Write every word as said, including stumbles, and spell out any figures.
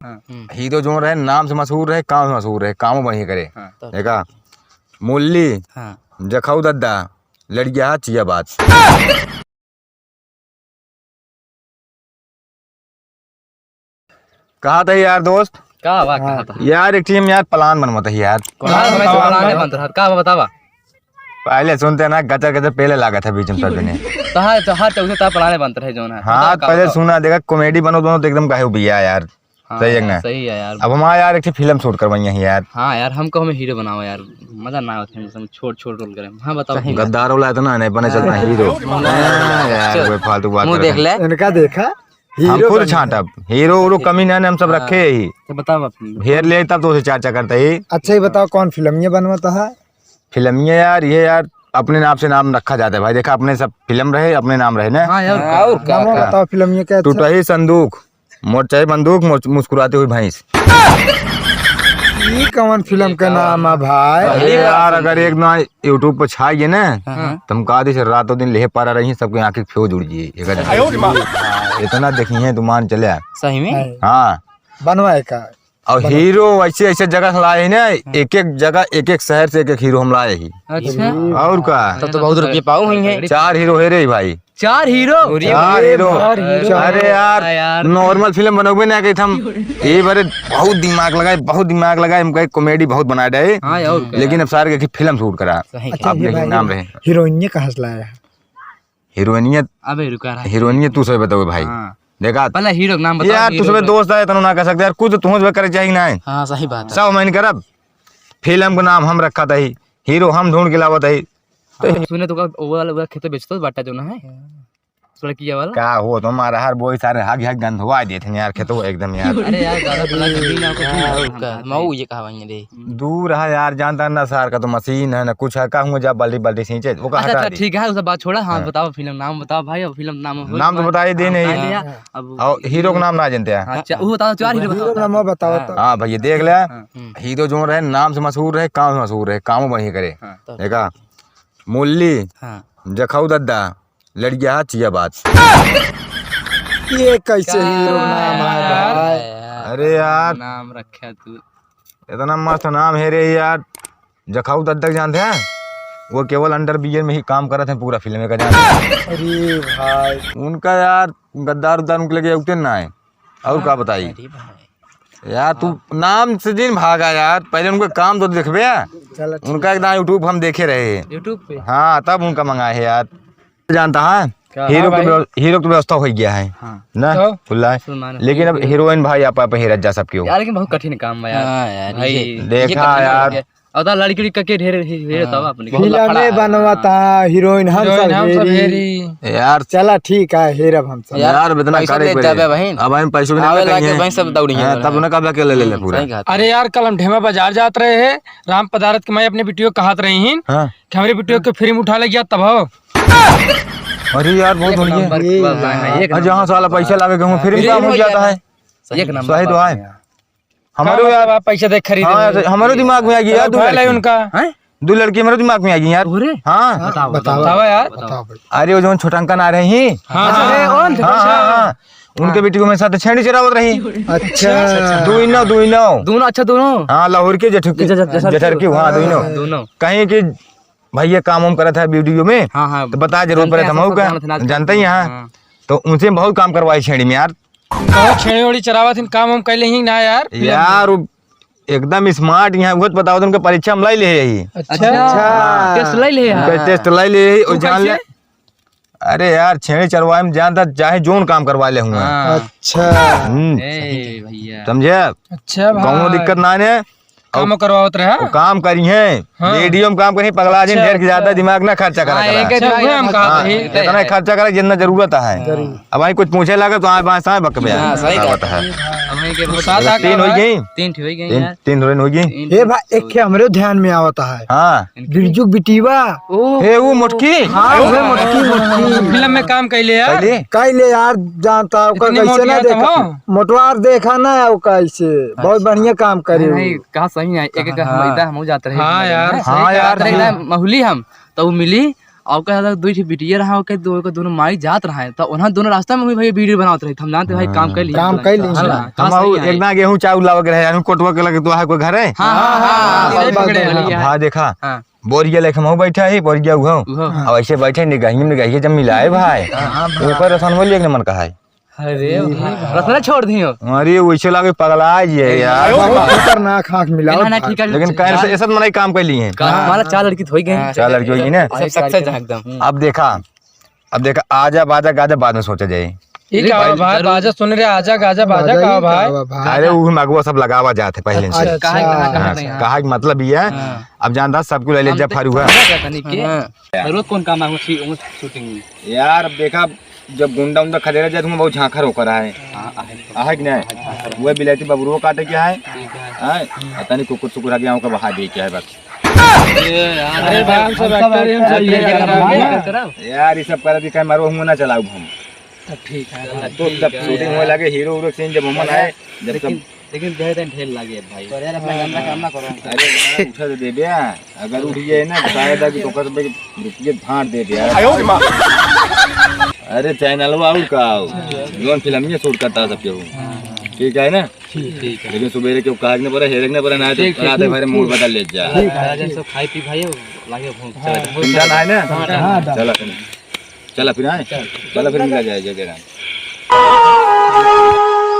हम्म। हीरो जौन रहे, नाम से मशहूर रहे, काम से मशहूर रहे, कामो बढ़िया करे। हाँ। देखा, मुरली, हाँ। जखऊ दद्दा, लड़किया हा चिया बात। कहा था यार दोस्त? का बा, कहा था? यार, एक ठे हम यार plan बनवत ही यार। कौन सा plan बनत रहा? का बा, बतावा। पहले सुनते ना, गचर गचर पहले लागत है बीच में सब जने। तो हाँ, तो हाँ, तो उसे तो plan बनत रहे जौन है। हाँ, बतावा, का पहले बतावा? सुना, देखा, comedy बनो दोनों तो एकदम काहे उबिया यार। हाँ सही है यार, ना? सही है यार। अब हमारा यार एक ठे film shoot करवाई है यार। हाँ यार, हमको हमें हीरो बनाओ यार, मजा ना आवत है, हम छोट छोट role करें। हाँ, बताओ। सही बात। गद्दार वाला इतना नहीं बने, चलता है हीरो। हाँ, यार, कोई फालतू बात मुंह करत देख है। ले। इनका देखा, हम हीरो खुद बने। छांटब, हीरो उरो कमी ना, हम सब हाँ। रखे ही। तो बताओ अपनी। हेर ले तब तो उसे चर्चा करते ही। अच्छा, ये बताओ, कौन film ये बनवाता है? फिल्मिया यार, ये यार अपने नाम से नाम रखा जाता है भाई। देखा, अपने सब film रहे, अपने नाम रहे ना। हाँ यार, हाँ, और का, नाम का? बताओ फिल्मिया के। अच्छा। टूटही संदूक, मोर चाहे बंदूक, मोर मुस्कुराती हुई भैंस। ई कौन film के नाम है भाई? अरे यार, अगर एक ना YouTube पे छा गए ना, हाँ, हाँ। तो हम कहा दी से रातों दिन लेहे पारा रही, सबके आंखें फ्यूज उड़ गई। अगर आयो रे माँ। इतना देखी है तो मान चले। सही में? हाँ। बनवाए का? और हीरो ऐसे ऐसे जगह से लाए हैं ना, हाँ। एक एक जगह, एक एक शहर से एक एक हीरो हम लाए ही। अच्छा। और का? तब तो बहुत रुपये पाऊ हुई हैं। चार हीरो है रे भाई। चार हीरो? अरे चार भाई, हीरो। चार हीरो। अरे यार, हाँ यार। Normal film बनोगे ना कि हम ये बारे बहुत दिमाग लगाए, बहुत दिमाग लगाए, हम कहे comedy बहुत बनाए रहे। हाँ यार, और का? लेकिन अब सारे के film shoot करा। सही। अच्छा, आप ये देखिए भाई, नाम रहे। हीरोइन ये कहाँ से लाया है? हीरोइनिया, अबे रुका रहा। हीरोइनिया तू सब बताओ भाई। हाँ। देखा? पहले हीरो का नाम बताओ, यार, तू हीरो सब का। दोस्त आए, तनु ना कह सकते यार, कुछ तुझे करे चाहिए ना है। हाँ, सही बात है। सब मैं करब। Film का नाम हम रखा था ही, हीरो हम ढूंढ के लावत है। हाँ, सुने तो का, वो वाला, वो खेत बेचतो बाटा जो ना है, लड़किया वाला। का हो तुम्हारा हर बोई सारे हग हग गंधवा देते हैं यार, खेतो एकदम यार। अरे यार, ज्यादा बोला तो भी ना, कुछ नहीं हाँ, होता, और का, हम मऊ ये कहा वहीं रे। दूर है यार, जानता ना सार का तो मशीन है ना कुछ है, का हुआ जा बाल्टी बाल्टी सींचे, वो का अच्छा, हटा अच्छा, दे। ठीक है, वो सब बात छोड़ा। हाँ, हाँ। बताओ film, नाम बताओ भाई, अब film नाम हो नाम तो चुका। बता ही दे हाँ, नहीं। बता दिया। हाँ। अब और हीरो का नाम ना जानते हैं। अच्छा, वो बताओ, चार हीरो हीरो का बताओ। नाम बताओ हाँ। तो। हाँ भैया, देख ले, हाँ। हम्म। हीरो जो रहे, नाम से मशहूर रहे, काम से मशहूर रहे, कामों बढ़िया करे। हाँ। देखा, मुल्ली, हाँ। जखऊ दद्दा, लड़किया हा चिया बात। ये कैसे हीरो नाम है यार? भाई? अरे यार। नाम रखे तू। इतना मस्त नाम है रे यार। जखाऊ दद्दक जानते हैं? वो केवल underwear में ही काम करत हैं, पूरा film का जानते हैं। अरे भाई। उनका यार गद्दार उद्दार उनके लगे उठे ना है। और का बताई? अरे भाई। यार तू नाम से जिन भागा यार, पहले उनका काम तो देखबे। चलो ठीक उनका है। एक दाना YouTube हम देखे रहे। YouTube पे? हाँ, तब उनका मंगाए है यार। जानता है? क्या? हीरो हाँ के भाई। व्यव-, हीरो के व्यवस्था हो गया है। हाँ। ना? तो? खुला है। सलमान लेकिन अब खान। हीरोइन भाई आप, आप हेरत जा सबके हो। यार, लेकिन बहुत कठिन काम है यार। हाँ यार, भाई। ये, ये देखा कठिन यार। हो गया। अब तो लड़की उड़की के ढेर, ढेर, ढेर हाँ। होता है अपने। बहुत फिल्म लफड़ा में है। बनवाता, हीरोइन हम हीरोइन सब हम सब हेरी। हेरी। यार। चला ठीक है, हेरब हम सब। यार, अब इतना पैसा करे दे पड़े। जाबे बहिन। अब हम पैसों के आवे नहीं लागे कहीं। बहिन सब दौड़ी हाँ, हैं। तब उन्हें कब अकेले ले ले हम्म, पूरा। सही कहा। अरे यार, कल हम ढेमा बाजार जात रहे हैं, राम पदारथ के मैं अपने बिटियो कहत रही हन हाँ। कि हमरे बिटियो के free में उठा ले गया तब हो। अरे यार, बहुत एक बढ़िया। नंबर की बात है, एक और जहाँ नंबर साला की पैसा बात। लागे, कहूँ free में free काम हो में जाता है। एक नंबर सही तो बात है। है। हमारे का यार, मतलब आप पैसा दे खरीदे हाँ, हो? तो हमारे दिमाग में आ गई यार, चलो, दो भाई लाई लड़की। उनका। हैं? दो लड़की हमारे दिमाग में आ गई यार। अरे? हाँ। हाँ, बताओ, बताओ, बताओ यार। बताओ भाई। अरे, वो जो छोटंकन आ रहे हैं। हाँ, हाँ, हाँ। अरे, कौन? हाँ, हाँ, हाँ। उनके बेटी को मेरे साथ छेड़ी चरावत रही। अच्छा। दो ही नौ, दो ही नौ। दोनों, अच्छा, दोनों? हाँ, लाहौर के जेठ-, जेठ-, जेठ-, जेठर की, हाँ, दो ही नौ। दोनों। कहीं कि भैया काम वाम करत है video में, हाँ, हाँ। तो बता जरूर जानते पड़े हैं, हम सब का जानते हैं, जानते ही हैं। हाँ। तो उनसे बहुत काम करवाई छेड़ी में यार। बहुत छेड़ी ओड़ी चरावत हिन, काम वाम कैले ही ना यार। यार, वो एकदम smart यहाँ, वो तो बताओ, उनका परीक्षा हम लाई ले यही। अच्छा। अच्छा। Test लाई ले उनका हाँ। Test लाई ले यही, और वो जान ले। कैसे? अरे यार, छेड़ी चरवाए में जानता, चाहे जोन काम करवा ले हुआ। हाँ। अच्छा। हम्म। ए भैया। समझे? अच्छा भाई। कौनो दिक्कत ना ने। काम और करवावत रहे, हाँ? वो काम करी हैं। हाँ। Radio में काम करी, पगला जिन, अच्छा, ढेर की ज्यादा अच्छा। दिमाग ना खर्चा करा हाँ, करा। एक, एक, अच्छा, वही हम कहा हाँ, था। इतना ही खर्चा करा जितना जरूरत है। जरूर। अब भाई कुछ पूछे लगा तो आए बाएं साए बकबे हाँ, सही आवत बात है। है। अब वही के गुस्सा था तीन का हो भाई? गई। तीन ठो हो गई तीन, यार। तीन हीरोइन हो गई। तीन हे ठो भाई, हो एक गई। हमरे ध्यान में आवत है। हाँ। इनकी बिरजू बिटीवा। ओ। हे वो मोटकी। हाँ, वो मोटकी, मोटकी। फिल्म में काम कैले यार। कैले? कैले यार, जानता ओकर इतनी कैसे मोटी ना है तो देखा। हो। मोटवार देखा ना ओकर कैसे। बहुत अच्छा। बढ़िया काम करे नहीं, वो। नहीं, कहा सही है। एक, एक हाँ। हम इधर हम जात रहे हाँ इधर यार, ना। सही हाँ यार, कहा। जात रहे ना, महुली हम। तो वो मिली अब का दुइ ठे बिटिया रहा, ओके दो, ओके दोनों माई जात रहा है, तो उन्हां दोनों रास्ता में भी भाई वीडियो बनावत रहे, हम जानते भाई काम हाँ। कर लिए, काम कर लिए। हाँ, हम सही आऊ है। एक ना गेहूं चाउर लावे के रहे, अनु कोटवा के लगे तो है कोई घरे। हाँ, हाँ, हाँ, हाँ, हाँ, हाँ, हाँ, हाँ, हाँ। भाई देखा, हाँ। बोरिया लेके हम बैठा है, बोरिया उहो। उहो। हाँ। अब ऐसे बैठे निगहिए में निगहिए जब मिलाए भाई, हाँ, हाँ, हाँ। ऊपर रसन बोलिए के मन कहा है। अरे, रसना छोड़ दियो। अरे, वैसे लागे पगला जी है यार। बहुत खतरनाक आँख मिलावत ना, ना, भाई। ठीक है, लेकिन ठीक है। कैसे, ऐसा तो मनाई काम कर लिए हैं। का-, हमारा चार लड़की तो हो ही गए। हाँ, चार लड़की हो गई ना। सब success है एकदम। अब देखा, अब देखा, आजा बाजा गाजा बाद में सोचा जाए। ये अरे का भाई, भाई, जरूर। बाजा सुन रहे, आजा गाजा बाजा बाजा का ही भाई? का बा भाई? अरे, वो मगवा सब लगावा जाते पहले से। अच्छा, कहाँ, कहाँ, अच्छा। कहाँ, कहाँ? कहा कि मतलब ये है, हाँ। अब जानता सबको ले ले हम जा तो फरुआ। समझा क्या तनी के? हाँ। फरुआ कौन काम है वो शी-, वो shooting में? यार, अब देखा, जब गुंडा उंडा खदेड़ा जाए, तो मैं बहुत झांखर होकर आए। हाँ, आहे। आहे कि नहीं? वह बिलायती बबरुओ काटे के है। ठीक है। हैं? आ तनी कुकुर सुकुर आ गया, ओकर बहा दे के है बस। अरे यार, अरे भाई, हम सब actor हैं, हम सब ये कर रहे हैं। यार, ये सब कर दी, कहीं मारो, हुआ ना चलाऊ हम। तो ठीक है। तो जब shooting होए लगे, हीरो हीरो scene जब हमन आए, जब सब लेकिन, लेकिन दे दें ढेर लागे भाई। तो यार, अपना गंदा काम ना करो। अरे, उठा दे दे बे। अगर उठ गए ना, तो शायद आगे तो कर दे, रुपये भांट दे दे यार। आयो रे माँ। अरे, channel वा और का हो? जोन फिल्म ये shoot करता है सबके वो। ठीक है ना? ठीक, ठीक है। लेकिन सुबेरे क्यों कागने पड़ा, हेरकने पड़ा ना, तो ठीक, ठीक, रात भर ठीक, मूड ठीक। बदल ले जा। ठीक है, राजन सब खाई पी भाई, लागे घूम चले। चिंता ना है ना? हाँ, हाँ। चला फिर। चला फिर आए? चला फिर मिला जाए जय जय राम।